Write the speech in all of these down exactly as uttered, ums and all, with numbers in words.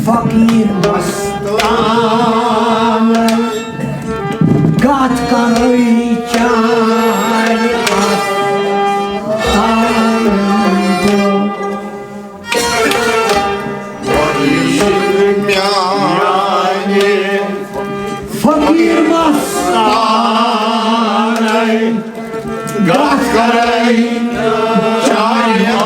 فقیٖر مستان، کتھ کرے چانہِ آستان۔ فقیٖر مستان، کتھ کرے چانہِ آستان۔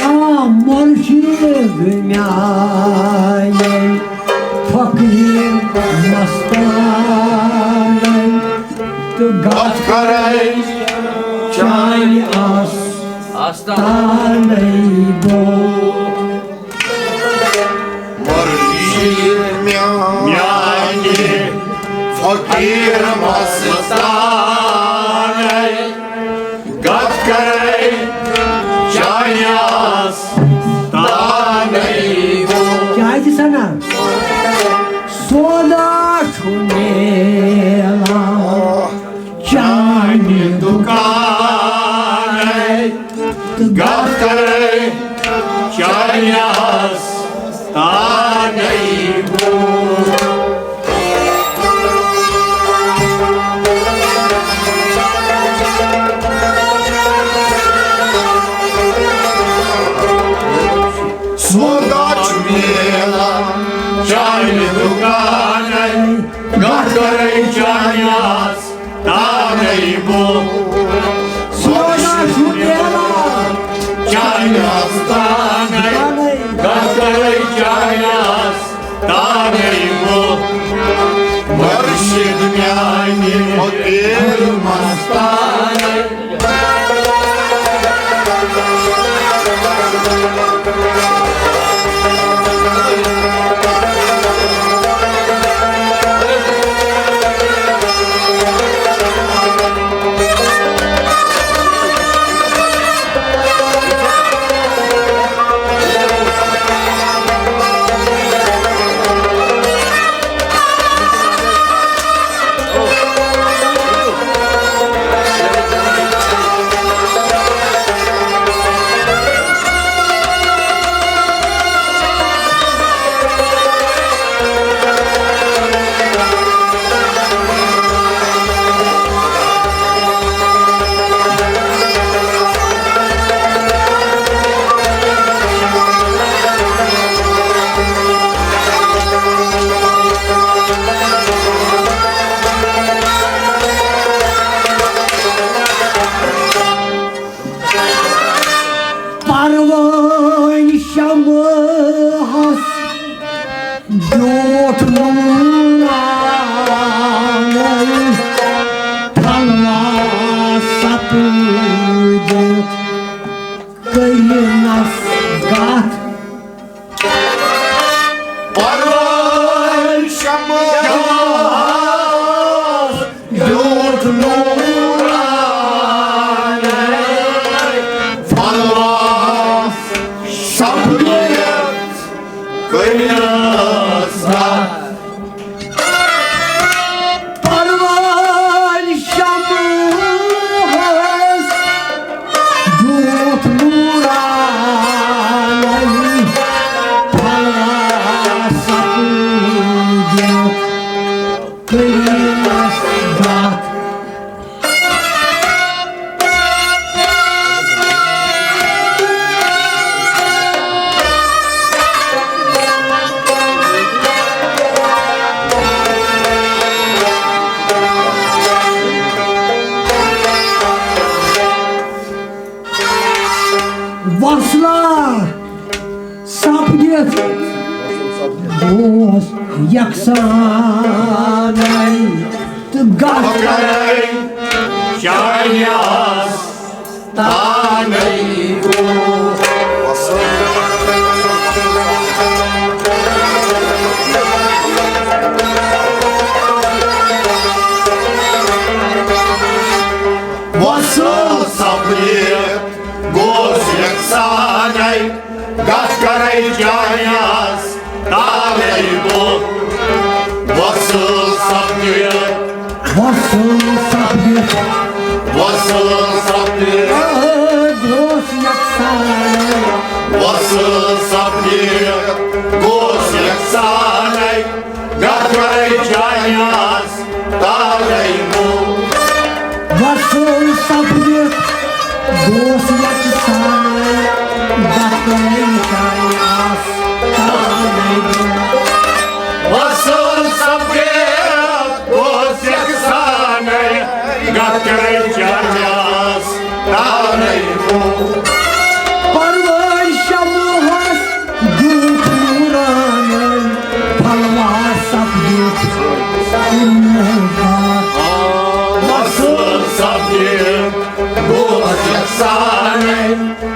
آ مرشد میانہِ فقیٖر مستانَے، تہٕ گتھ کرے چانہِ آستانَے بو۔ مرشد میانہِ فقیٖر مستانَے، گتھ کرے چانہِ آستانَے بو۔ کیازِ سنا؟ سودا چھُ میلان چانہِ دُکانَے، تہٕ گتھ کرے چانہِ آستانَے بو۔ سودا چھُ میلان چانہِ دُکانَے، گتھ کرے چانہِ آستانَے بو۔ سودا چھُ میلان چانہِ آستانَے، گتھ کرے چانہِ آستانَے بو۔ مرشد میانہِ فقیٖر مستانَے۔ پروٲنۍ شمعس بیوٗٹھ نوٗرانَے، پھلوا سپدِتھ کٔرِنَس گتھ۔ پروٲنۍ شمعس بیوٗٹھ نوٗرانَے، پھلوا سپدِتھ کٔرِنَس گتھ۔ پروٲنۍ شمعس بیوٗٹھ نوٗرانَے، پھلوا سپدِتھ کٔرِنَس گتھ۔ وصلہ سپدِتھ گوس یکسانَے، تہٕ گتھ کرے چانہِ آستانَے بو۔ وصل سپدِتھ گوس یکسانَے، گتھ کرے چانہِ آستانَے بو۔ وصل سپدِتھ، وصل سپدِتھ، وصل سپدِتھ۔ اے گوس یکسانَے۔ وصل سپدِتھ گوس یکسانَے، گتھ کرے چانہِ آس تانے بو۔ وصل سپدِتھ گوس یکسانَے، گتھ کرے چانہِ آس تانے بو۔ وصل سپدِتھ گوس یکسانَے، گتھ کرے چانہِ آس تانے بو۔ پروٲے شموہس دیُت نورانَے، پھلوا سپدِتھ کُنوُہ بار۔ وصل سپدِتھ گوس یکسانَے،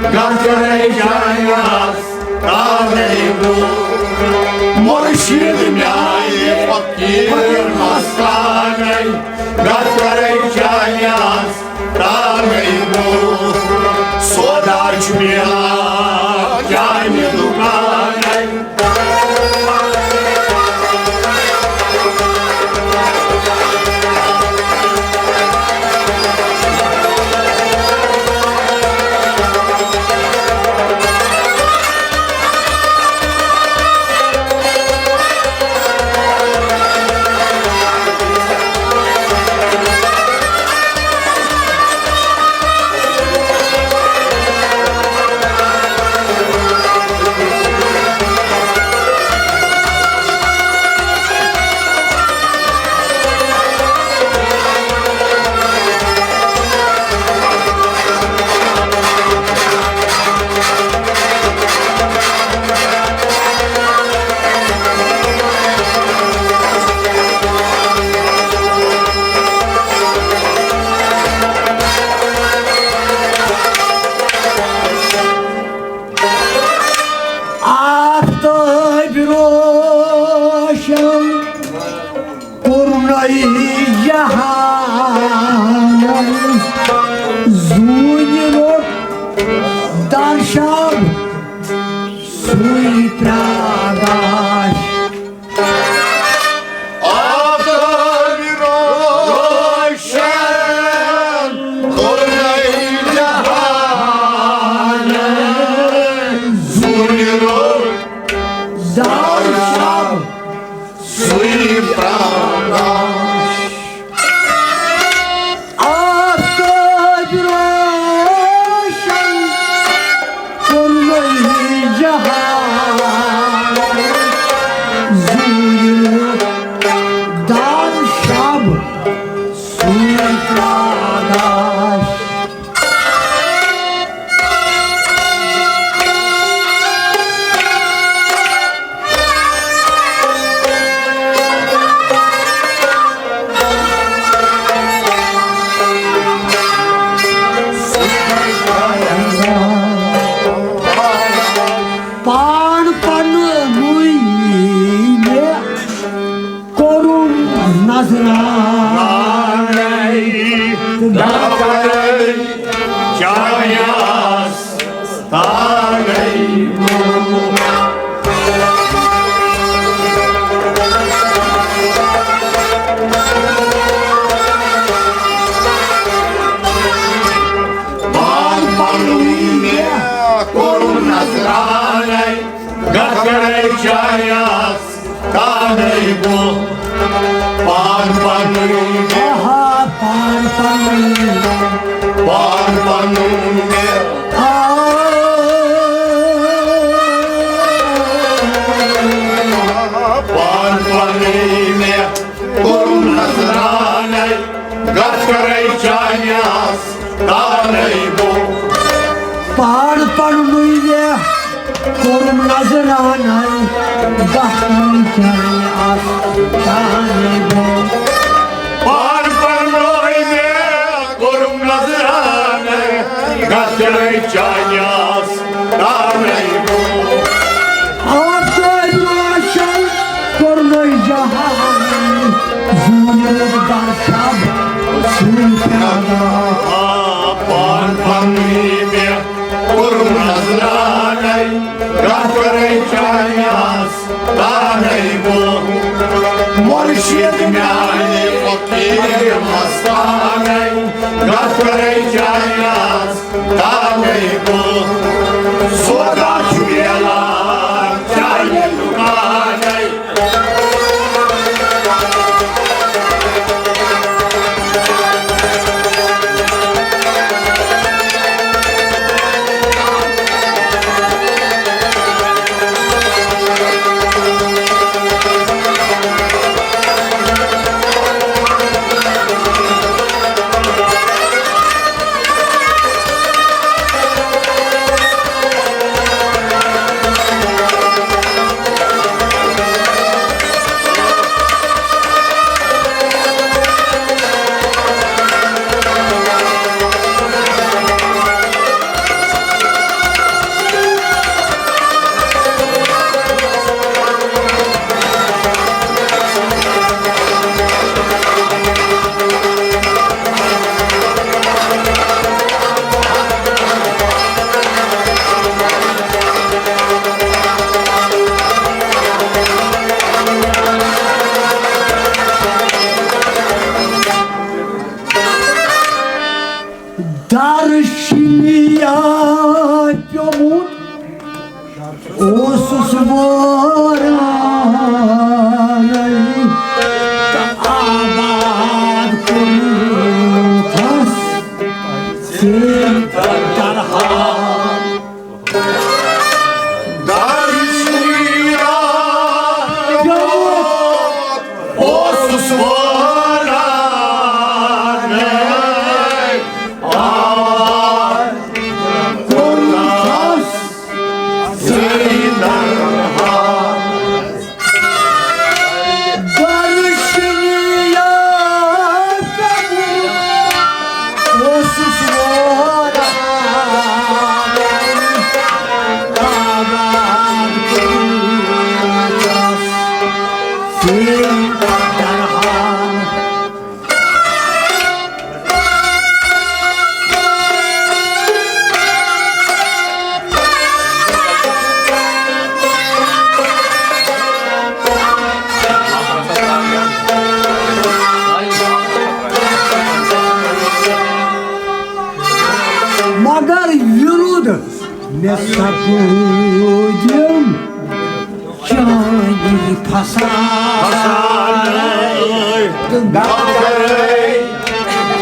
گتھ کرے چانہِ آس تانے بو۔ مرشد میانہِ فقیر مستانَے، گتھ کرے چانہِ آس تانے بو۔ سودا چھُ میلان چانہِ دُکانَے۔ آفتاب روشن کوٚرنَے جہانَن، زوٗنہِ روٚٹ درشب سُے پرٛاگاش۔ آفتاب روشن کوٚرنَے جہانَن، زوٗنہِ روٚٹ درشب سُے پرٛاگاش۔ آفتاب روشن کوٚرنَے جہان، زوٗنہِ درشب سُے پرٛاگاش۔ پان پنُن مےٚ کوٚرُم نظرانَے، دَپَے چانہِ آس تانے۔ پان پنُن مےٚ کوٚرُم نظرانَے، گتھ کرے چانہِ آس تانے بو۔ پان پنُن مےٚ، آہا، پان پنُن مےٚ۔ پان پنُن مےٚ۔ آ۔ پان پنُن مےٚ کوٚرُم نظرانَے، گتھ کرے چانہِ آس تانے بو۔ پان پنُنُے مےٚ کوٚرُم نظرانَے، گتھ کرے چانہِ آس تانے بو۔ پان پنُنُے مےٚ کوٚرُم نظرانَے، گتھ کرے چانہِ آس تانے بو۔ آفتاب روشن کوٚرنَے جہان، زوٗنہِ روٚٹ درشب سُے پرٛاگاش۔ آ، پان پنُنُے مےٚ کوٚرُم نظرانَے، گتھ کرے چانہِ آس تانے بو۔ مرشد میانہِ فقیر مستانَے، گتھ کرے چانہِ آس تانے بو۔ سودا چھُ میلان چانہِ دُکانَے۔ درشنیا پیومُت اوسُس وارانَے، آباد کوٚرمُتَس ژےٚ درہام۔ درشنیا پیومُت اوسُس وارانَے، آباد کوٚرمُتَس ژےٚ درہام۔ درشنیا اوسُس واران، آباد کوٚرمُتَس ژےٚ درہام۔ مگر وِرُد مےٚ سپُد یِم چٲنی فسانَے، فسانَے، گرے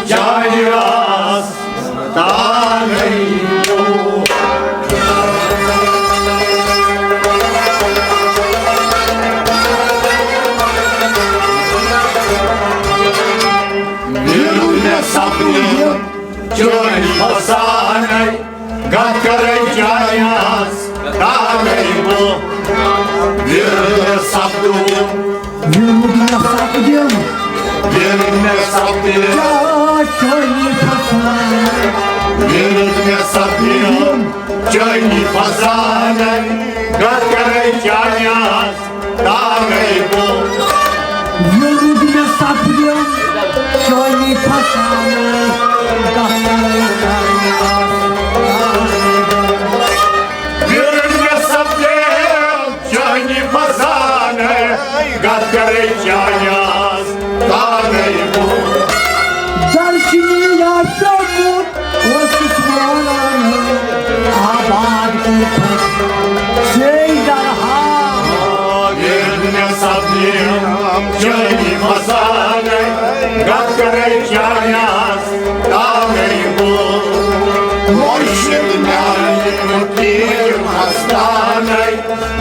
چانہِ آستانَے۔ وِرُد مےٚ سپُد یِم چٲنی فسانَے، گتھ کرے چانہِ آستانَے بہٕ۔ وِرُد مےٚ سپُد یِم، وِرُد مےٚ سپُد یِم، وِرُد مےٚ سپُد یِم۔ کیٛاہ چٲنی فسانَے؟ وِرُد مےٚ سپُد یِم چٲنی فسانَے، گتھ کرے چانہِ آستانَے۔ تانَے بہٕ۔ وِرُد مےٚ سپدِم چٲنی فسانَے، گژھَے چانہِ آستانَے بہٕ۔ وِرُد مےٚ سپدِم چٲنی فسانَے، گژھَے چانہِ آستانَے بہٕ۔ درشنی یا پیوٚمُت اوسُس واران، آباد کوٚرتھس ژے درہا۔ وِرُد مےٚ سپدِم چٲنی فسانَے، گژھَے چانہِ آستانَے بہٕ۔ مُرشِد میٛانہِ فقیٖر مستانَے،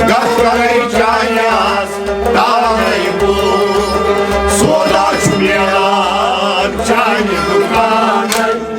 گژھَے چانہِ آستانَے بہٕ۔ سودا چھُ میلان چانہِ دُکانَے۔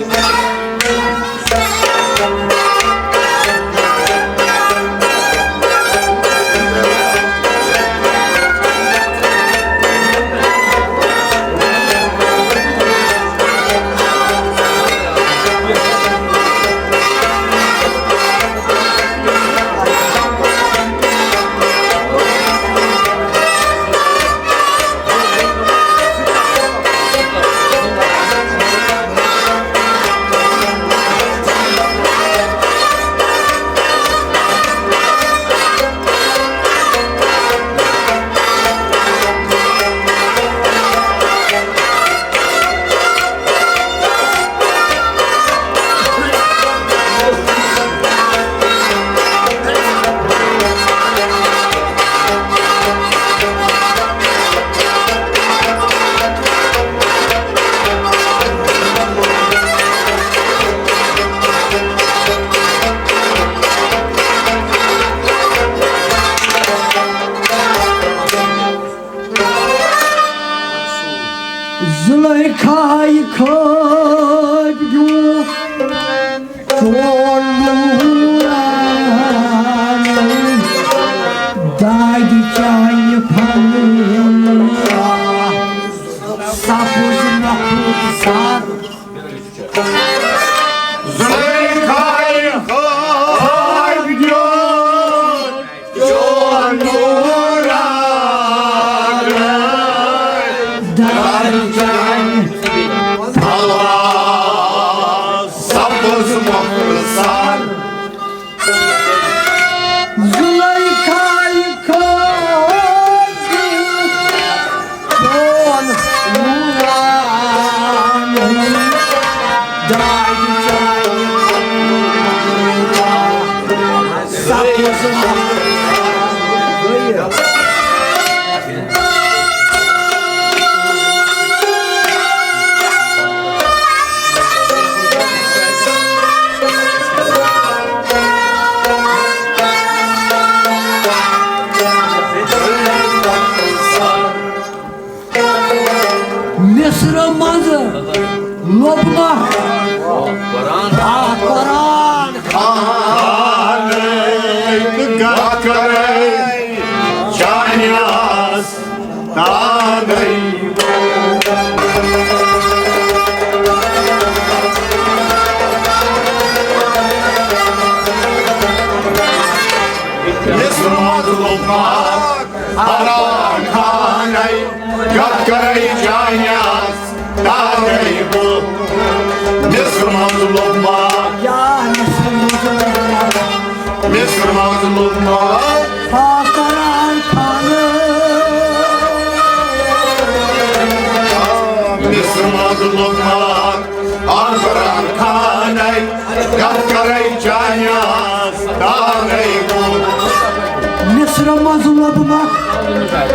مظلوم مار، عمران خانَے، کتھ کرے چانیاس تانے بو۔ مصر مظلوم مار، یا مصر مظلوم مار۔ مصر مظلوم مار۔ عمران خانَے۔ مصر مظلوم مار۔ عمران خانَے، کتھ کرے چانیاس تانے بو۔ مصر مظلوم مار۔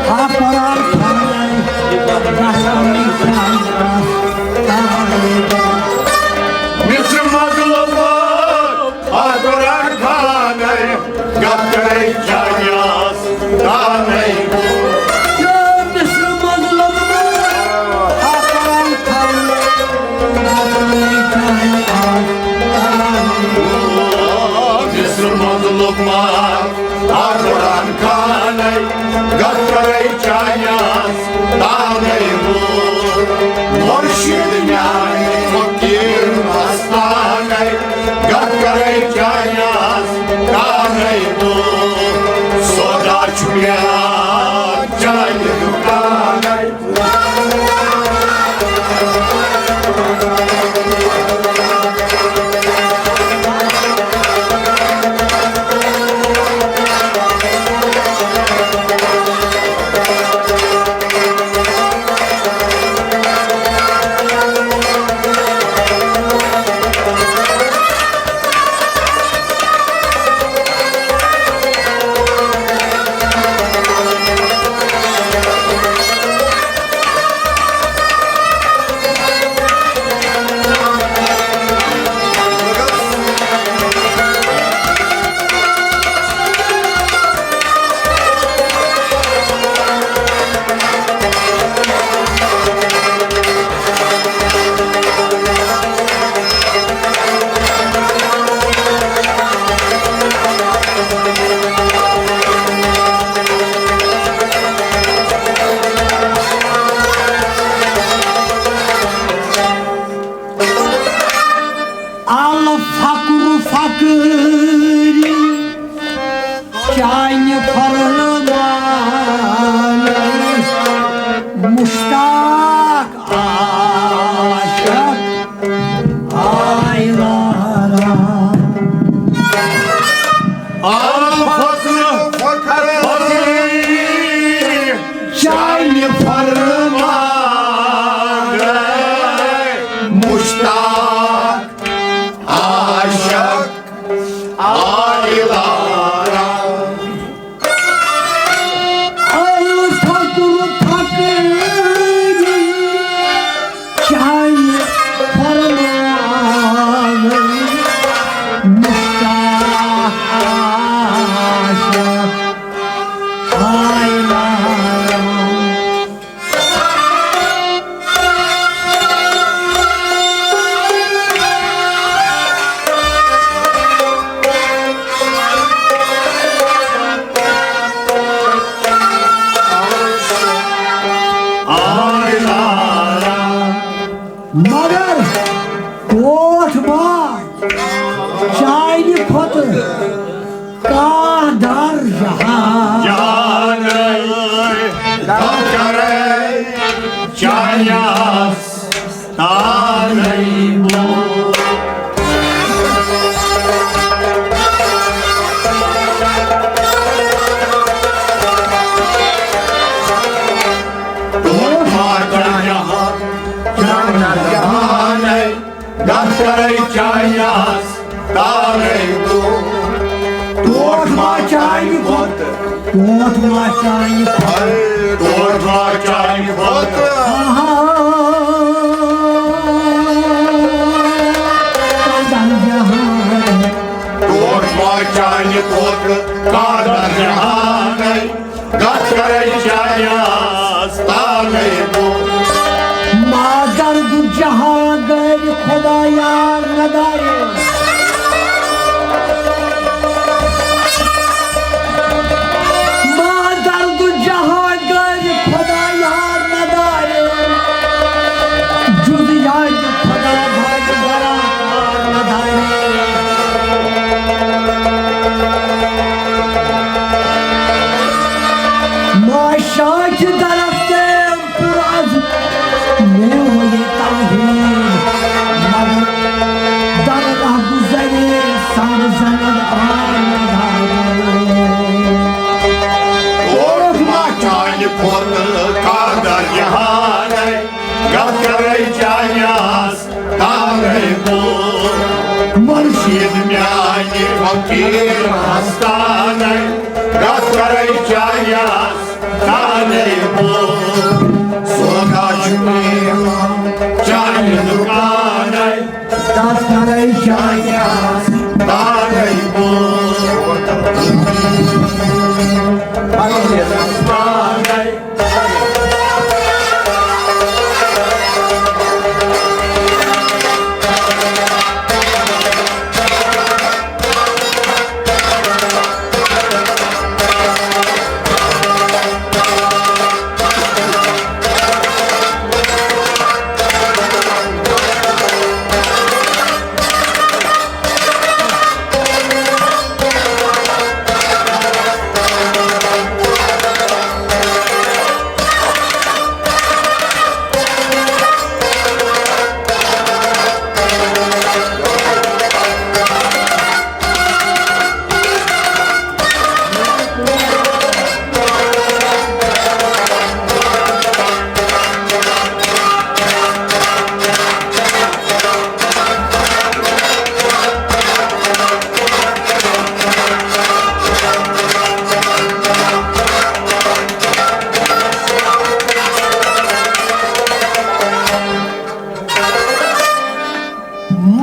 عمران خانَے، کتھ کرے چانیاس تانے بو۔ مصر مظلوم مار۔ عمران خانَے، کتھ کرے چانیاس تانے بو۔ مصر مظلوم مار۔ عمران خانَے، کتھ کرے چانیاس تانے بو۔ مصر مظلوم مار۔ عمران خانَے، کتھ کرے چانیاس تانے بو۔ مرشد میانہِ فقیر مستانَے، کتھ کرے چانیاس تانے بو۔ سودا چھُ میلان چانہِ دُکانَے۔ الفقر فقری چانہِ فرمان، مشتاق عاشق آیلارا۔ الفقر فقری چانہِ فرمان، مشتاق عاشق آیلارا۔ الفقر فقری چانہِ فرمان، مشتاق عاشق آیلارا۔ مگر ٹوٹھ ما چانہِ کھۄتہٕ کانٛہہ در جہان۔ جہانٕے کانٛہہ کرے چانیاس تانے بو۔ ٹوٹھ ما چانہِ کھۄتہٕ کانٛہہ در جہانٕے کتھ کرے چانیاس تانے بو۔ ٹوٹھ ما چانہِ کھۄتہٕ، ٹوٹھ ما چانہِ کھۄتہٕ، اے، ٹوٹھ ما چانہِ کھۄتہٕ۔ آہا۔ قدر جہان۔ ٹوٹھ ما چانہِ کھۄتہٕ، قدر جہان۔ کتھ کرے چانیاس تانے بو۔ ما درد جہاں غیر خدا یار ندارے۔ ما درد جہاں غیر خدا یار ندارے۔ جز یاد خدا بھائی برا کار ندارے۔ آنہِ فقیٖر آستانَے، گژھ کرے چانہِ آستانَے بوٚڑ۔ سودا چھُ میلان چانہِ دُکانَے، گژھ کرے چانہِ آستانَے بوٚڑ۔ آستانَے۔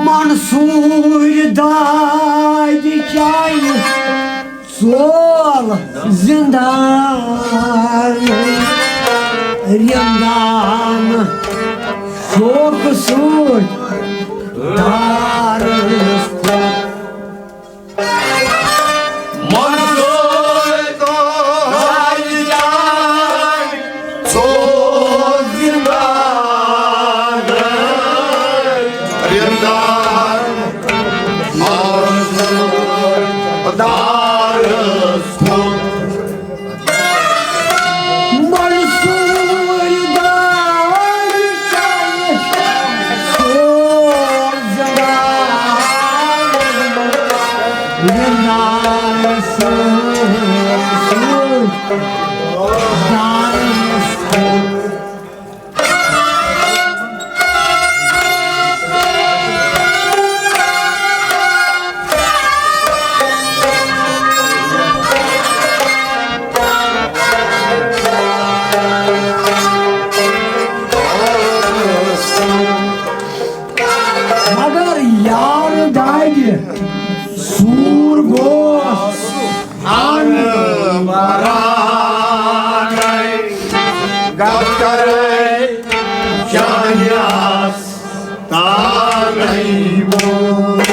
منصور دادِ چانہِ ژول زِندان، رِندان شوقہٕ سۭتۍ دارس کھوٚت۔ منصور دادِ چانہِ ژول زِندان، رِندان دارس کھوٚت۔ منصور دادِ چانہِ ژول زِندان، رِندان سۭتۍ سۭتۍ دارس کھوٚت۔ مگر یار دادِ سوٗر گوس ان پرانَے، گژھ کرے چانہِ آستانَے بوٚڑ۔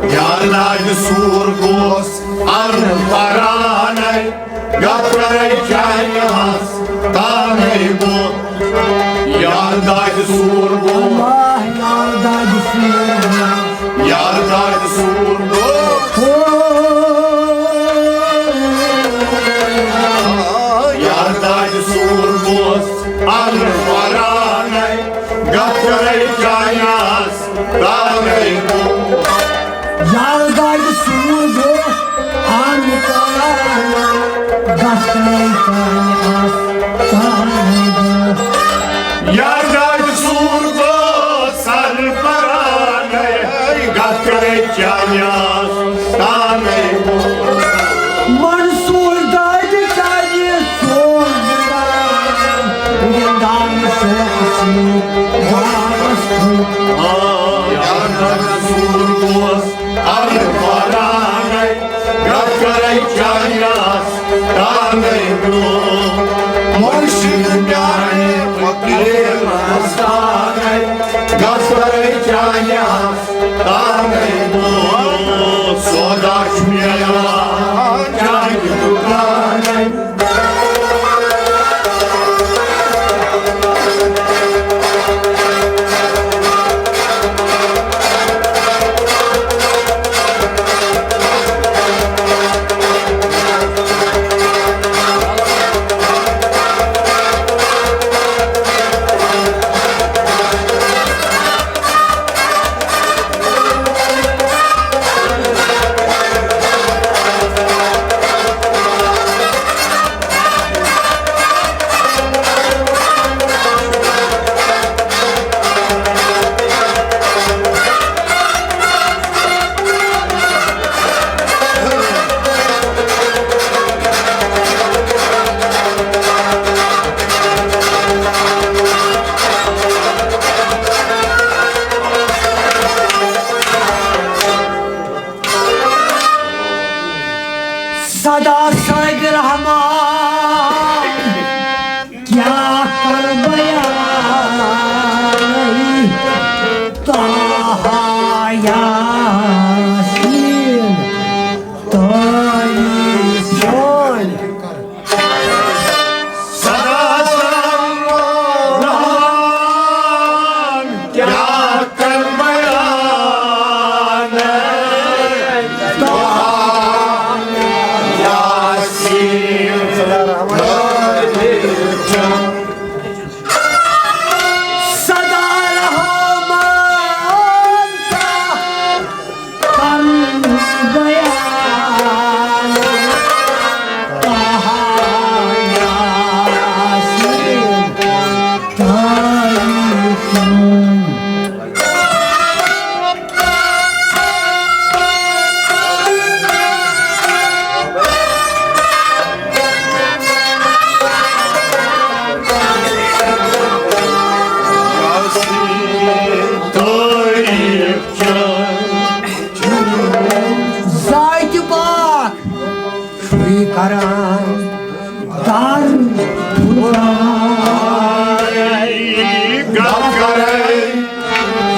یار دادِ سوٗر گوس ان پرانَے، گژھ کرے چانہِ آستانَے بوٚڑ۔ یار دادِ سوٗر گوس۔ واہ، یار دادِ سوٗر گوس۔ یار دادِ سوٗر گوس۔ او۔ یار دادِ سوٗر گوس۔ اگر پرانَے، گژھ کرے چانہِ آستانَے بوٚڑ۔ یار دادِ سوٗر گوس، آن پرانَے، گژھ کرے چانہِ آستانَے بوٚڑ۔ یار دادِ سوٗر گوس، آن پرانَے، گژھ کرے چانہِ آستانَے بوٚڑ۔ منصور دادِ چانہِ ژول زِندان، گِندان شوقہٕ سۭتۍ دارس کھوٚت۔ آ، یار دادِ سوٗر گوس، اگر پرانَے، گژھ کرے چانہِ آستانَے بوٚڑ۔ مرشد میانہِ فقیٖر آستانَے، گژھ کرے چانہِ آستانَے بوٚڑ۔ سودا چھُ میلان چانہِ دُکانَے۔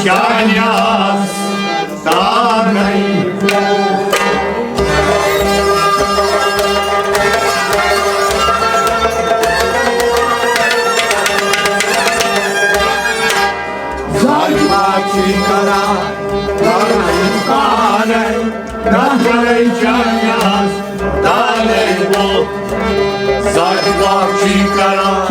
چانیاس تانَے۔ زاج باقی کران، کران پانَے، کران چانیاس تانَے۔ زاج باقی کران،